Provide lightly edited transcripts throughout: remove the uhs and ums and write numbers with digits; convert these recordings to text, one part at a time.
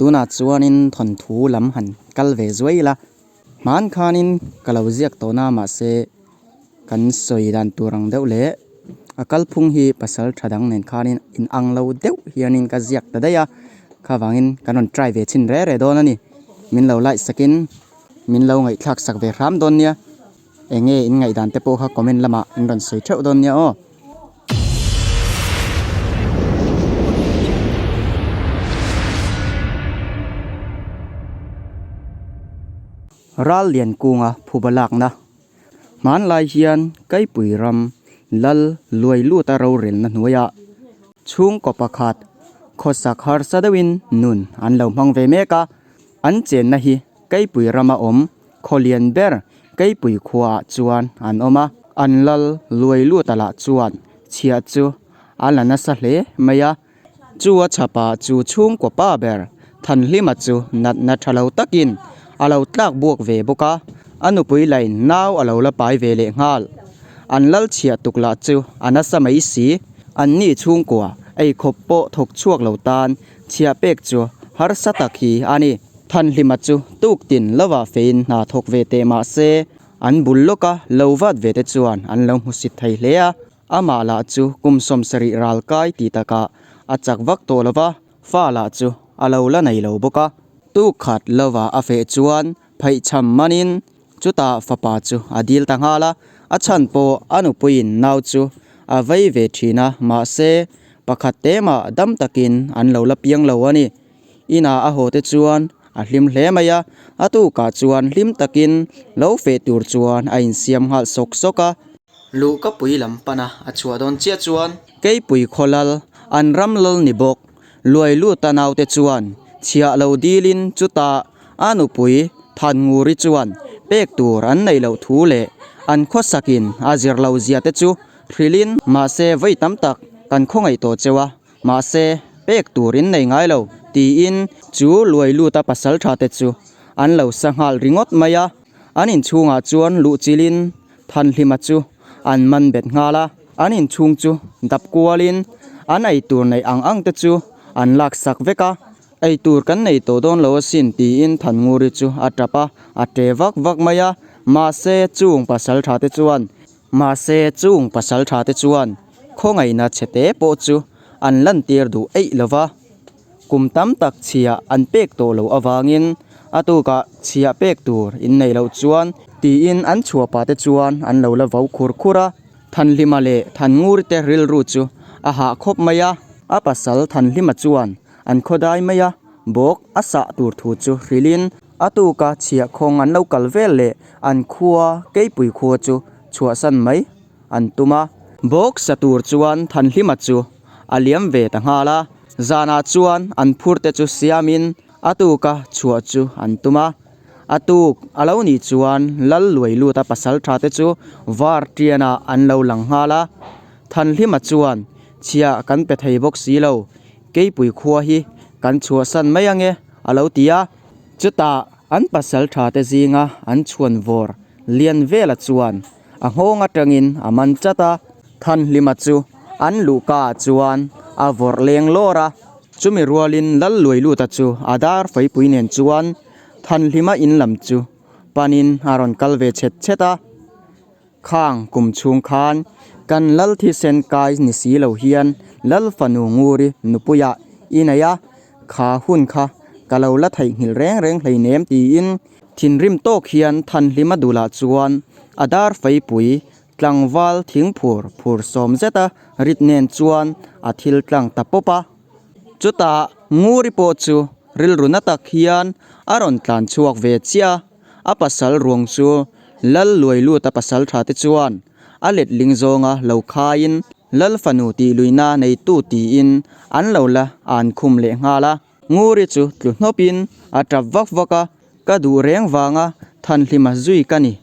Tunah chuanin thawnthu lam han kal ve zuai ila. Hman khanin ka lo ziak tawh na mahse kan sawi dan tur ang deuh leh a kalphung hi pasal tha dang nen khanin in ang lo deuh hianin ka ziak ta daih a. Kha vangin kan rawn try ve chhin re re dawn a ni. Min lo like sakin min lo ngaihthlak sak ve hram dawn nia. Eng nge in ngaihdan te pawh kha comment lamah in rawn sawi theuh dawn nia aw. Ral lian kunga phuba lakna hmanlai hian Kaipui ram lal luai luta rorelna hnuaiah chhungkaw pakhat khawsak harsa deuhin nun an lo hmang ve mek a, an chenna hi Kaipui rama awm Khawlian ber Keipui khuaah chuan an awm a, an lal luai lut a lah chuan chhiah chu a la nasa hle mai a. Chu a chhapah chu chhungkaw pa ber Thanhlima chu natna tha lo takin a lo tlak buak ve bawk a, a nupui lain nau a lo la pai ve leh nghal. An lal chhiah tuk lah chu a nasa mai si. Anni chhungkua eikhawp pawh thawk chhuak lo tan Chhiah pek chu harsa tak hi a ni. Thanhlima chu tuk tin lova fein hna thawk ve teh mah se, an bul lawka lo vat ve te chuan an lo hmusit thei hle a. Amah lah chu kum sawmsarih ral kai ti takah a chak vak tawh lo va, fa lah chu a lo la nei lo bawk a. Tuk khat lova a feh chuan phaihchham manin chutah fapa chu a dil ta nghal a, a chhan pawh a nupuiin nau chu a vei ve thin a, mahse pakhat te mah dam takin an lo la piang lo a ni. Inah a haw te chuan a hlim hle mai a, a tukah chuan hlim takin lo feh tur chuan a insiam nghal sawk sawk a. Luhkapui lam pana a chhuah dawn chiah chuan Keipui khawlal an ram lal ni bawk Luai luta naute chuan chhiah lo dilin chutah a nupui Thannguri chuan pek tur an neih loh thu leh an khawsakin a zir lo zia te chu hrilhin mahse vawi tam tak kan khawngaih tawh cheu a, mahse pek tur in nei ngai lo tiin chu luai luta pasal tha te chu an lo sa nghal ringawt mai a, an inchhungah chuan luhchilhin Thanhlima chu an man bet nghal a, an inchhung chu dap kualin an eitur neih ang ang te chu an lak sak vek a, eitur kan nei tawh dawn lo asin tiin Thannguri chu a tap a, a ṭe vak vak mai a, mahse chung pasal tha te chuan mahse chung pasal tha te chuan khawngaihna chhe te pawh chu an lantir duh eih lo va. Kum tam tak chhiah an pek tawh loh avangin a tukah chhiah pek tur in nei loh chuan tiin an chhuahpa te chuan an lo la vo khur khur a. Thanhlima leh Thannguri te rilru chu a hah khawp mai a. A pasal Thanhlima chuan an khawdai mai a, bawk a sah tur thu chu hrilhin a tuka chhiah khawng an lo kal vel leh an khua Keipui khua chu chhuahsan mai an tum a. Bawk sa tur chuan Thanhlima chu a liam ve ta nghal a, zanah chuan an phur te chu siamin a tuka chhuah chu an tum a. A tuk a lo nih chuan Lal luai luta pasal tha te chu var tianah an lo lang nghal a. Thanhlima chuan chhiah kan pe thei bawk si lo, Keipui khua hi kan chhuahsan mai ange a lo ti a. Chutah an pasal tha te zinga an chhuan vawr lian vela chuan A nghawng atangin a man chat a, Thanhlima chu an luhka ah chuan a vawrh leng lawr a. Chumi rualin Lal Luailuta chu a dar faipui nen chuan Thanhlima in lam chu panin a rawn kal ve chhet chhet a. Khang kum chhung khan kan Lal thisen kai ni si lo hian Lal fanu Nguri nupuiah i nei a, kha hun kha ka lo la theihnghilh reng reng hleinem tiin Thinrim tawk hian Thanhlima dulah chuan a dar feipui tlangval thingphur phur sawm zeta rit nen chuan a thil tlang ta pawp a. Chutah Nguri pawh chu rilru na tak hian a rawn tlan chhuak ve chiah a, a pasal ruang chu Lal Luailuta pasal tha te chuan a letling zawnga lo khaiin Lal fanu tih luihna neitu tiin an lo la an khum leh nghal a. Nguri chu tlu hnawpin a tap vak vak a, Ka duh reng vanga Thanhlima zui ka ni,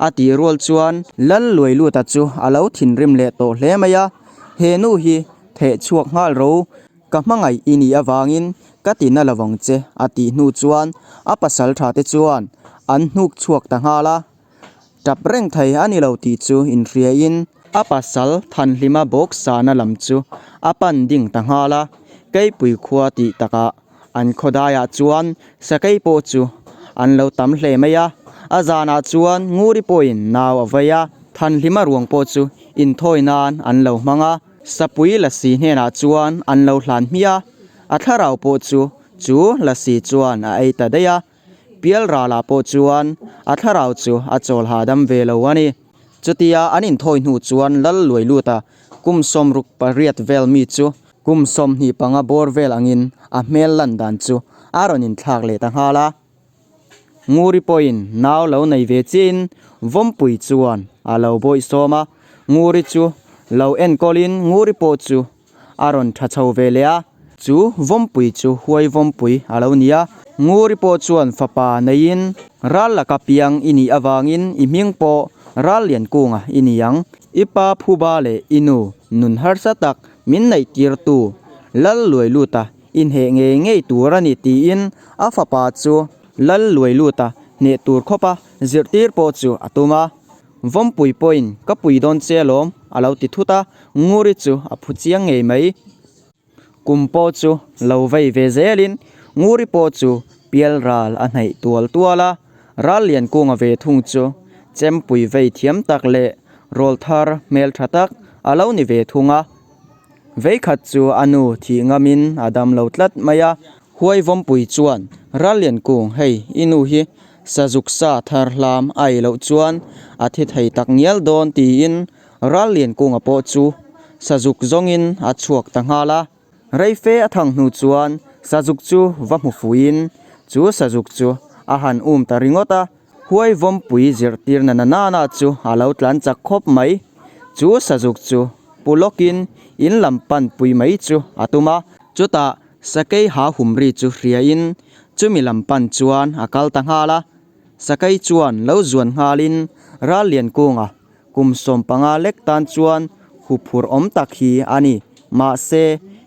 a tih rual chuan Lal Luailuta chu a lo thinrim leh tawh hle mai a, He nu hi theh chhuak nghal ro, ka hmangaih i nih avangin ka ti na lovang che, a tih hnu chuan a pasal tha te chuan an hnuk chhuak ta nghal a. Tap reng thei a ni lo tih chu inhriain a pasal Thanhlima bawk sahna lam chu a pan ding ta nghal a, Keipui khua tih takah An khawdaiah chuan sakei pawh chu an lo tam hle mai a, a zanah chuan Nguri pawhin nau a vei a, Thanhlima ruang pawh chu inthawi nan an lo hmang a, Sapui Lasi hnenah chuan an lo hlan hmiah a, a thlarau pawh chu chu Lasi chuan a ei ta daih a. Pialralah pawh chuan a thlarau chu a chawl hahdam ve lo a ni. Chutia an inthawi hnu chuan Lal Luailuta kum 68 vel mi chu kum 25 bawr vel angin a hmel lan dan chu a rawn inthlak leh ta nghal a. Nguri pawhin nau lo nei ve chiahin Vawmpui chuan a lo bawih sawm a, Nguri chu lo enkawlin Nguri pawh chu a rawn tha chho ve leh a. Chu Vawmpui chu Huai Vawmpui a lo ni a, Nguri pawh chuan fapa neiin ral laka piang i nih avangin i hming pawh Ralliankunga i ni ang. I pa Phuba leh i nu nun harsa tak min neih tirtu Lal Luailuta i hneh ngei ngei tur a ni tiin a fapa chu Lal Luailuta hneh tur khawpa zirhtir pawh chu a tum a. Vawmpui pawhin ka pui dawn che alawm a lo ti thut a, Nguri chu a phu chiang ngei mai. Kum pawh chu lo vei ve zelin Nguri pawh chu pial ral a hnaih tual tual a, Ralliankunga ve thung chu chempui vei thiam tak leh rawlthar hmeltha tak a lo ni ve thung a. Veikhat chu a nu thih ngamin a dam lo tlat mai a, Huai Vawmpui chuan Ralliankung hei i nu hi Sazuk sa thar hlam a ei loh chuan a thi thei tak ngial dawn tiin Ralliankunga pawh chu sazuk zawngin a chhuak ta nghal a. Reife a thang hnu chuan sazuk chu va hmu fuiin chu sazuk chu a han um ta ringawt a. Huai Vawmpui zirtirna na nana chu a lo tlan chak khawp mai. Chu sazuk chu pu lawkin in lam pan pui mai chu a tum a. Chutah Sakei ha hum ri chu hriain chumi lam pan chuan a kal ta nghal a. Sakei chuan lo zuan nghalin Ralliankunga kum 15 lek tan chuan huphurh awm tak hi a ni. Mahse,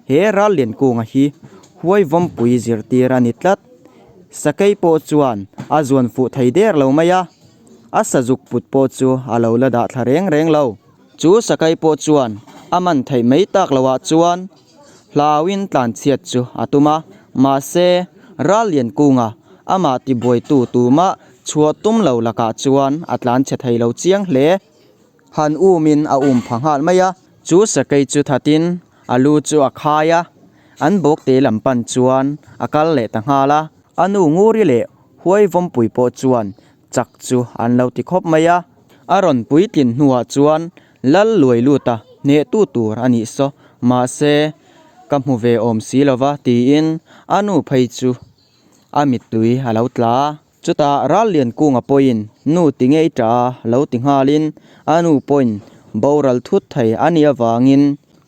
he Ralliankunga hi huai vawmpui zirtir a ni tlat. Sakei pawh chuan a zuan fuh thei der lo mai a, a sazuk put pawh chu a lo la dah thla reng reng lo. Chu sakei pawh chuan a man theih mai tak loah chuan Hlauin tlanchhiat chu a tum a, mahse, Ralliankunga amah tibuaitu tumah chhuah tum lo lakah chuan a tlanchhe thei lo chiang hle. Han umin a um pha nghal mai a, chu sakei chu thatin a lu chu a khai a, an bawkte lam pan chuan a kal leh ta nghal a. A nu Nguri leh Huai Vawmpui pawh chuan chak chu an lo ti khawp mai a. A rawn puitlin hnuah chuan Lal luai lut a, hnehtu tur a nih saw, mahse ka hmu ve awm si lo va tiin a nu phei chu a mittui a lo tla a. Chutah Ralliankunga pawhin nu ti ngei ta a lo ti nghalin a nu pawhin boral thut thei a nih avangin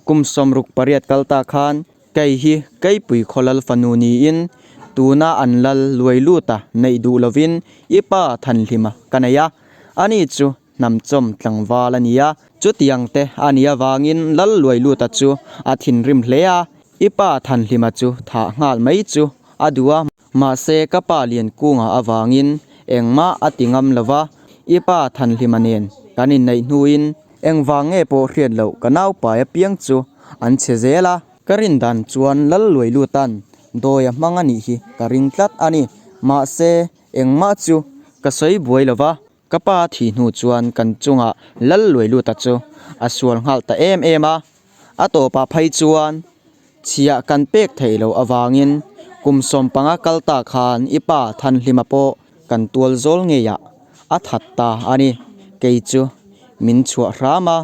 kum 68 kal ta khan Kei hi Keipui khaw lal fanu niin tuna an lal luai lut a neih duh lovin i pa Thanhlima ka nei a, ani chu hnamchawm tlangval a ni a, chutiang te a nih avangin lal luai luta chu a thinrim hle a, i pa Thanhlima chu thah nghal mai chu a duh a, mahse ka pa Liankunga avangin engmah a ti ngam lo va, i pa Thanhlima nen kan inneih hnuin engvang nge pawh hriat loh ka naupai apiang chu an chhe zel a. Ka rin dan chuan lal luai lutan dawi a hmang a nih hi ka ring tlat a ni, mahse engmah chu ka sawi buai lo va. Ka pa thih hnu chuan kan chungah lal luai luta chu a sual nghal ta em em a, a tawpah phei chuan chhiah kan pek theih loh avangin kum 15 kal ta khan i pa Thanhlima pawh kan tual zawl ngeiah a that ta a ni. Kei chu min chhuah hram a,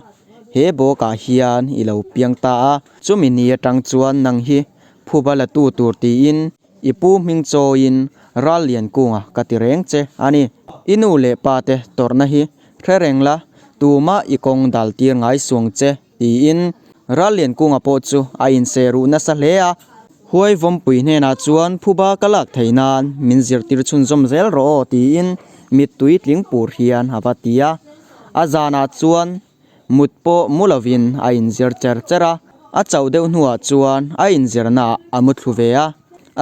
he bawkah hian i lo piang ta a, chumi ni atang chuan nang hi phuba la tu tur tiin I pu hming chawiin Ralliankunga ka ti reng che a ni. I nu leh pa te tawrhna hi hre reng la, tumah i kawng dal tir ngai suang che tiin Ralliankunga pawh chu a inseh ruh nasa hle a. Huai Vawmpui hnenah chuan phuba ka lak thei nan min zirtir chhunzawm zel rawh aw tiin mittui tling pur hian a va ti a. A zanah chuan Mut pawh mu lovin a inzir cher cher a, a chauh deuh hnuah chuan a inzirnaah a mu thlu ve a.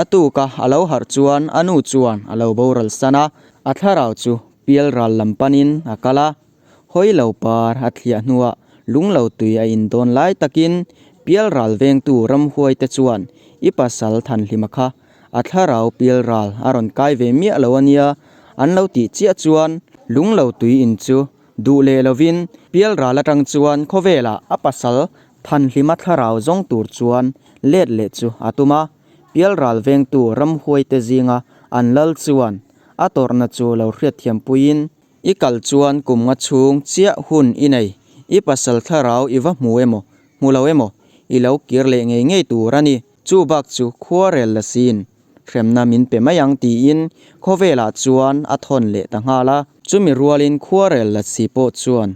A tuka a lo harh chuan a nu chuan a lo boral san a, a thlarau chu pial ral lam panin a kal a. Hawi lo par a thliah hnuah lung lo tui a indawn lai takin pial ral vengtu ramhuaite chuan i pasal Thanhlima kha. A thlarau pialral a rawn kai ve miah lo a nia, an lo tih chiah chuan lunglo tui in chu duh leh lovin pialral atang chuan khawvelah a pasal Thanhlima thlarau zawng tur chuan let leh chu a tum a. Pialral vengtu ramhuaite zinga an lal chuan a tawrhna chu lo hriatthiam puiin, I kal chuan kum nga chhung chiah hun i nei, i pasal thlarau i va hmu emaw, hmu lo emaw, i lo kir leh ngei ngei tur a ni. Chu bak chu khuarel la siin hremna min pe mai ang tiin khawvelah chuan a thawn leh ta nghal a. Chumi rualin khuarel la si pawh chuan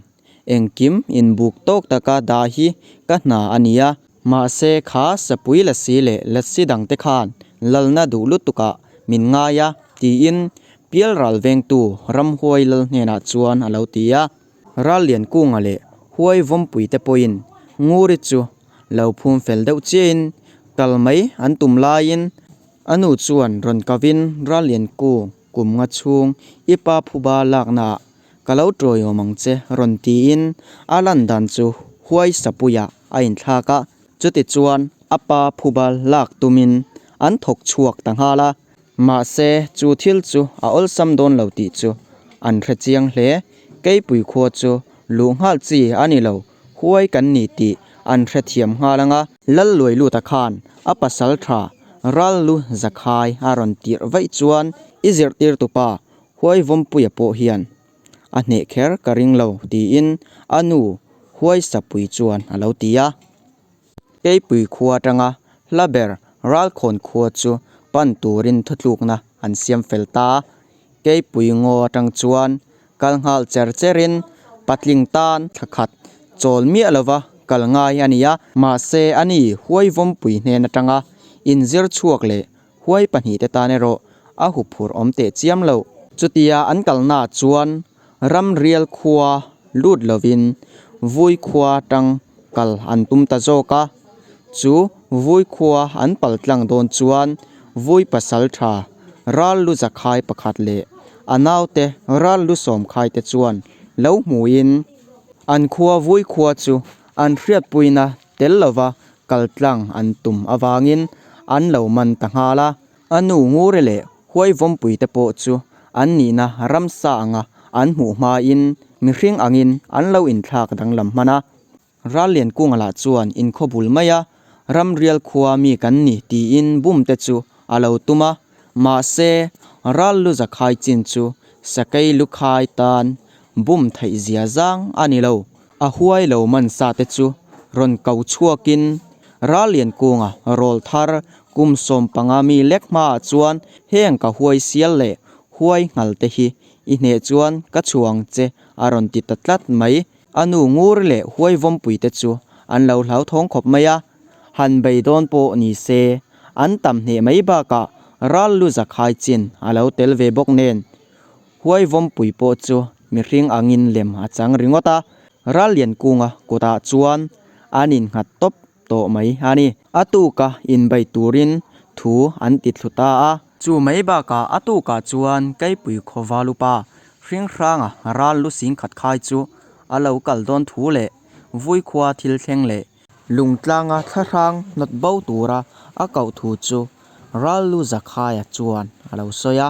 engkim inbuk tawk taka dah hi ka hna a ni a. Mahse kha sapui lasi leh lasi dangte khan lalna duh lutukah min ngai a tiin Pialral vengtu Ramhuai lal hnenah chuan a lo ti a. Ralliankunga leh Huai Vawmpuite pawhin Nguri chu lo phum fel deuh chiahin kal mai an tum laiin a nu chuan rawn kavin Ralliankung kum nga chhung i pa phuba laknaah Ka lo tawiawm ang che rawn tiin a lan dan chu huai sapuiah a inthlak a, chutichuan a pa phuba lak tumin an thawk chhuak ta nghal a. Mahse, chu thil chu a awlsam dawn lo tih chu an hre chiang hle. Keipui khua chu luh nghal chi a ni lo, huai kan ni tih an hrethiam nghal ang a. Lalluailuta khan a pasal tha Rallu Zakhai a rawn tirh vaih chuan i zirtirtupa Huai Vawmpuia pawh hian a hneh kher ka ring lo tiin a nu Huai Sapui chuan a lo ti a. Keipui khua atanga hla ber Ralkhawn khua chu pan turin thutlukna an siam fel ta a. Keipui ngaw atang chuan kal nghal cher cherin patling tan thla khat chawl miah lova kal ngai a ni a. Mahse ani Huai Vawmpui hnen atanga inzir chhuak leh Huai pahnihte tan erawh a huphurh awm teh chiam lo. Chutia an kalnaah chuan ramrial khua lut lovin vui khua tang kal an tum ta zawk a. Chu vui khua an pal tlang dawn chuan vui pasal tha ral lu zakhai pakhat leh a naute ral lu sawmkhai te chuan lo hmuin an khua vui khua chu an hriatpuina tel lova kal tlang an tum avangin an lo man ta nghal a. A nu Ngure leh Huai Vawmpui te pawh chu an nihna ramsa anga an hmuh hmain mihring angin an lo inthlak danglam hman a. Ralliankunga lah chuan inkhaw bul mai a, ramrial khua mi kan ni tiin bum te chu a lo tum a, mahse ral lu zakhai chin chu sakei lu khai tan bum theih zia zang a ni lo. A huai lo man sa te chu rawn ko chhuakin Ralliankunga rawl thar kum 15 mi lek hmaah chuan heng ka huai sial leh huai nghal te hi i hneh chuan ka chhuang che a rawn ti ta tlat mai. A nu ngur leh huai vawmpui te chu an lo hlauthawng khawp mai a, han bei dawn pawh ni se an tam hneh mai bakah ral lu zakhai chin a lo tel ve bawk nen Huai vawmpui pawh chu mihring angin lem a chang ringawt a, Ralliankunga kutah chuan an innghat tawp tawh mai a ni. A tuka inbei turin thu an ti thlu ta a. Chu mai bakah a tukah chuan Keipui Khawvalupa hring hranga ral lu sing khat khai chu a lo kal dawn thu leh Vuikhua thil thleng leh Lungtlanga thlahrang hnawt bo tura a koh thu chu ral lu Zakhaia chuan a lo sawi a.